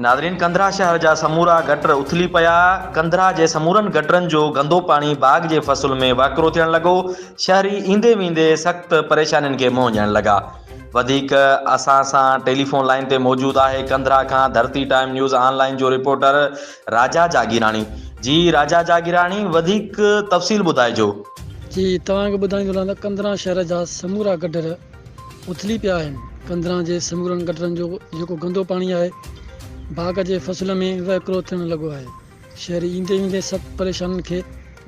ناظرين ڪنڌرا شهر جا سمورا گٽر اٿلي پيا، ڪنڌرا جي سمورن گٽرن جو گندو پاڻي باغ جي فصل ۾ وهڪرو ٿيڻ لڳو، شهري ايندي ويندي سخت پريشانين کي منهن ڏيڻ لڳا. وڌيڪ اسان سان ٽيليفون لائين تي موجود آهي ڪنڌرا کان ڌرتي ٽائيم نيوز آن لائين جو رپورٽر راجا جاگيراڻي جي راجا جاگيراڻي وڌيڪ تفصيل ٻڌائجو. جي توهان کي ٻڌائيندو هلان ته ڪنڌرا شهر جا سمورا گٽر اٿلي پيا آهن. ڪنڌران جي سمورن گٽرن جو جيڪو گندو پاڻي آهي، باغ جي فصل ۾ وهڪرو ٿيڻ لڳو آهي. شهري ايندي ويندي سخت پريشانين کي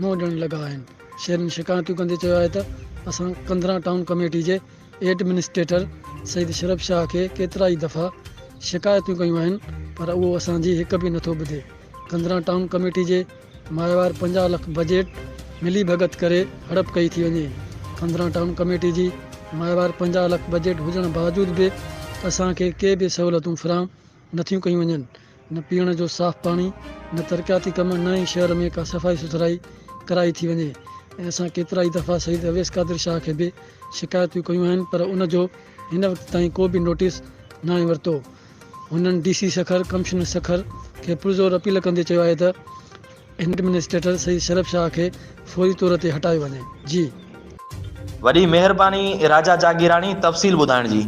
منهن ڏيڻ لڳا آهن. شهرين شڪايتون ڪندي چيو آهي ته اسان ڪنڌران ٽائون ڪميٽي جي ايڊمنسٽريٽر سيد شرف شاهه کي ڪيترائي دفعا شڪايتون ڪيون آهن پر اهو اسان جي هڪ به نٿو ٻڌي. ڪنڌران ٽائون ڪميٽي جي ماهوار 50 لک بجيٽ ملي ڀڳت ڪري هڙپ ڪئي ٿي وڃي. ڪنڌران ٽائون ڪميٽي جي ماهوار 50 لک بجيٽ هجڻ باوجود به اسان کي ڪي به سهولتون فراهم نٿيون ڪيون وڃن، نه پيئڻ جو صاف پاڻي، نه ترقياتي ڪم، نه ئي شهر ۾ ڪا صفائي سٿرائي ڪرائي ٿي وڃي ۽ اسان ڪيترائي دفعا سيد اويس قادر شاهه کي به شڪايتون ڪيون آهن پر ان جو هن وقت تائين ڪو به نوٽيس ناهي ورتو. هنن D C Sukkur, commissioner Sukkur کي پرزور اپيل ڪندي چيو آهي ته ايڊمنسٽريٽر سيد شرف شاهه کي فوري طور تي هٽايو وڃي. جي. وڏي مهرباني راجا جاگيراڻي تفصيل ٻڌائڻ جي.